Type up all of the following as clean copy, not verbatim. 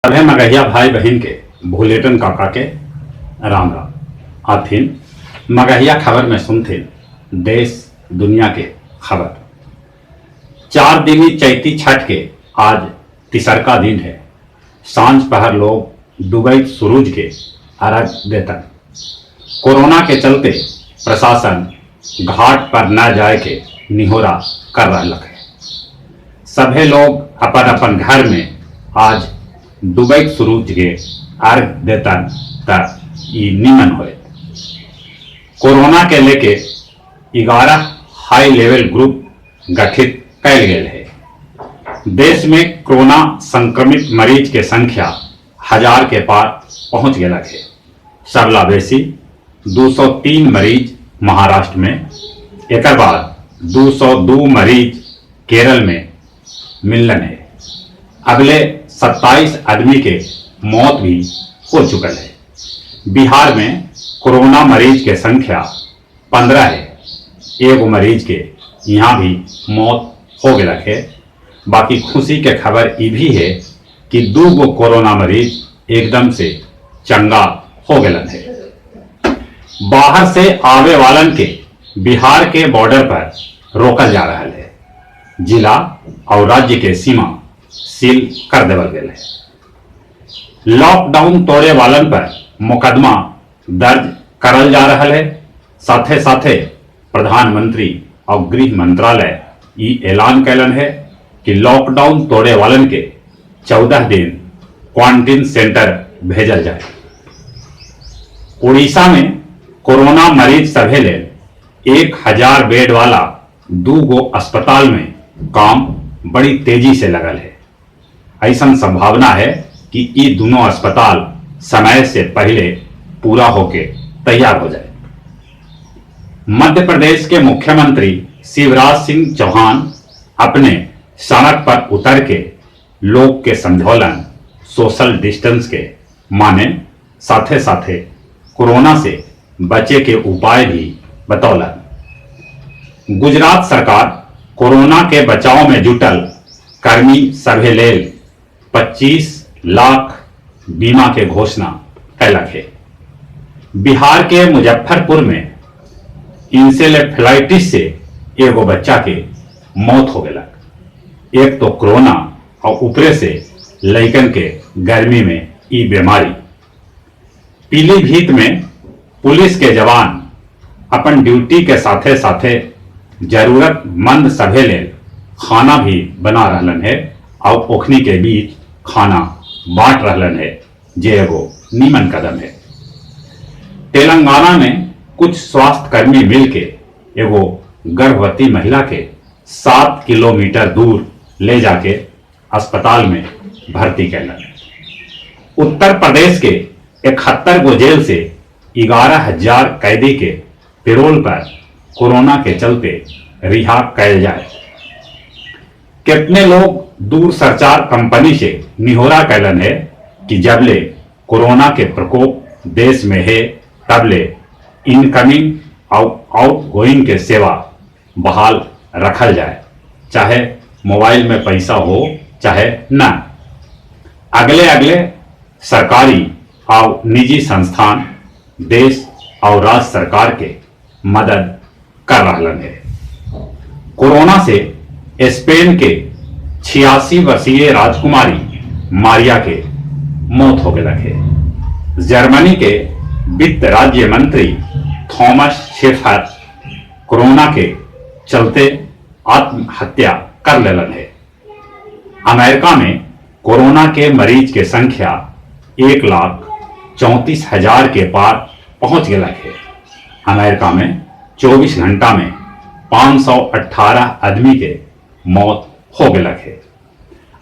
सभे मगहिया भाई बहिन के भुलेटन काका के राम राम। आथिन मगहिया खबर में सुनथिन देश दुनिया के खबर। 4 दिनी चैती छठ के आज तिसरका दिन है। सांझ पहर लोग डूबैत सूरज के अर्घ देतन। कोरोना के चलते प्रशासन घाट पर न जाए के निहोरा कर रहलक है। सभे लोग अपन अपन घर में आज डूबैत सूरज के अर्घ देतन त ई निमन होयत। कोरोना के लेके 11 हाई लेवल ग्रुप गठित कैल गेल है। देश में कोरोना संक्रमित मरीज के संख्या 1000 के पार पहुंच गेलक है। सबला बेसी 203 मरीज महाराष्ट्र में, एकर बाद 202 मरीज केरल में मिलन है। अगले 27 आदमी के मौत भी हो चुकल है। बिहार में कोरोना मरीज के संख्या 15 है। एगो मरीज के यहाँ भी मौत हो गया है। बाकी खुशी के खबर ये भी है कि 2 गो कोरोना मरीज एकदम से चंगा हो गए है। बाहर से आवे वालन के बिहार के बॉर्डर पर रोकल जा रहा है। जिला और राज्य के सीमा सील कर देवल गेल है। लॉकडाउन तोड़े वालन पर मुकदमा दर्ज करल जा रहा है। साथे साथे प्रधानमंत्री और गृह मंत्रालय ई ऐलान कैलन है कि लॉकडाउन तोड़े वालन के 14 दिन क्वारंटीन सेंटर भेजल जाए। उड़ीसा में कोरोना मरीज सभे लेल 1000 बेड वाला 2 गो अस्पताल में काम बड़ी तेजी से लगल है। ऐसा संभावना है कि ये दोनों अस्पताल समय से पहले पूरा होके तैयार हो जाए। मध्य प्रदेश के मुख्यमंत्री शिवराज सिंह चौहान अपने सड़क पर उतर के लोग के समझौलन सोशल डिस्टेंस के माने साथे साथे कोरोना से बचे के उपाय भी बतौलन। गुजरात सरकार कोरोना के बचाव में जुटल कर्मी सभे लेल 25 लाख बीमा के घोषणा कैलक है। बिहार के मुजफ्फरपुर में इंसेलेफ्लाइटिस से एगो बच्चा के मौत हो गया। एक तो कोरोना और ऊपरे से लइकन के गर्मी में ई बीमारी। पीलीभीत में पुलिस के जवान अपन ड्यूटी के साथे साथे जरूरतमंद सभे लेल खाना भी बना रहलन है और ओखनी के बीच खाना बांट रहलन है, जे एगो नीमन कदम है। तेलंगाना में कुछ स्वास्थ्यकर्मी मिलके एगो गर्भवती महिला के 7 किलोमीटर दूर ले जाके अस्पताल में भर्ती कैलन। उत्तर प्रदेश के 71 गो जेल से 11,000 कैदी के पेरोल पर कोरोना के चलते रिहा कैल जाए। कितने लोग दूर संचार कंपनी से निहोरा कैलन है कि जबले कोरोना के प्रकोप देश में है तबले इनकमिंग और आउटगोइंग के सेवा बहाल रखल जाए, चाहे मोबाइल में पैसा हो चाहे न। अगले अगले सरकारी और निजी संस्थान देश और राज्य सरकार के मदद कर रहलन है। कोरोना से स्पेन के 86 वर्षीय राजकुमारी मारिया के मौत हो गया है। जर्मनी के वित्त राज्य मंत्री थॉमस शेफर कोरोना के चलते आत्महत्या कर लेलन है। अमेरिका में कोरोना के मरीज के संख्या 1,34,000 के पार पहुंच गया है। अमेरिका में 24 घंटा में 518 आदमी के मौत हो गया है।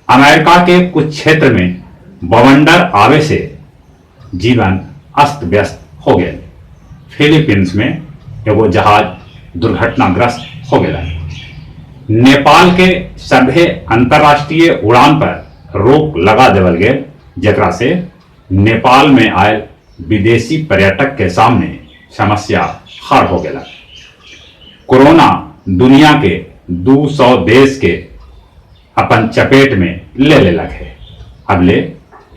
अमेरिका के कुछ क्षेत्र में बवंडर आवे से जीवन अस्त व्यस्त हो गया। फिलीपींस में एगो जहाज दुर्घटनाग्रस्त हो गया। नेपाल के सभे अंतर्राष्ट्रीय उड़ान पर रोक लगा देवल गेल, जेकरा से नेपाल में आयल विदेशी पर्यटक के सामने समस्या खड़ हो गया। कोरोना दुनिया के 200 देश के अपन चपेट में ले लेलक है। अबले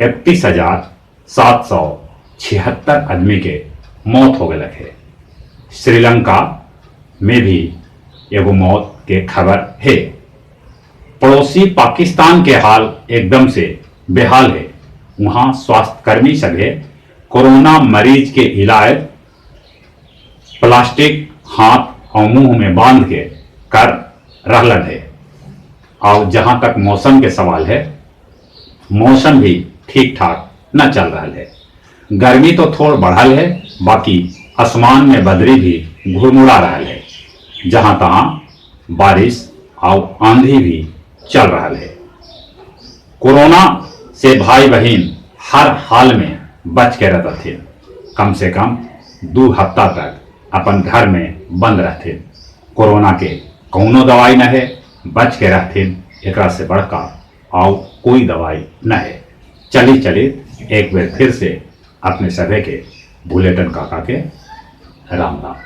31,776 आदमी के मौत हो गए है। श्रीलंका में भी एगो मौत के खबर है। पड़ोसी पाकिस्तान के हाल एकदम से बेहाल है। वहां स्वास्थ्यकर्मी सभे कोरोना मरीज के इलाज प्लास्टिक हाथ और मुंह में बांध के कर रहलन है। और जहां तक मौसम के सवाल है, मौसम भी ठीक ठाक न चल रहा है। गर्मी तो थोड़ बढ़ल है, बाकी आसमान में बदरी भी घुरमुड़ा रहा है। जहां तहां बारिश और आंधी भी चल रहा है। कोरोना से भाई बहन हर हाल में बच के रहते थे। कम से कम 2 हफ्ता तक अपन घर में बंद रहते। कोरोना के कौनो दवाई न है, बच के रहते, एकरा से बड़का और कोई दवाई न है। चली चली एक बार फिर से अपने सभे के भुलेटन काका के राम राम।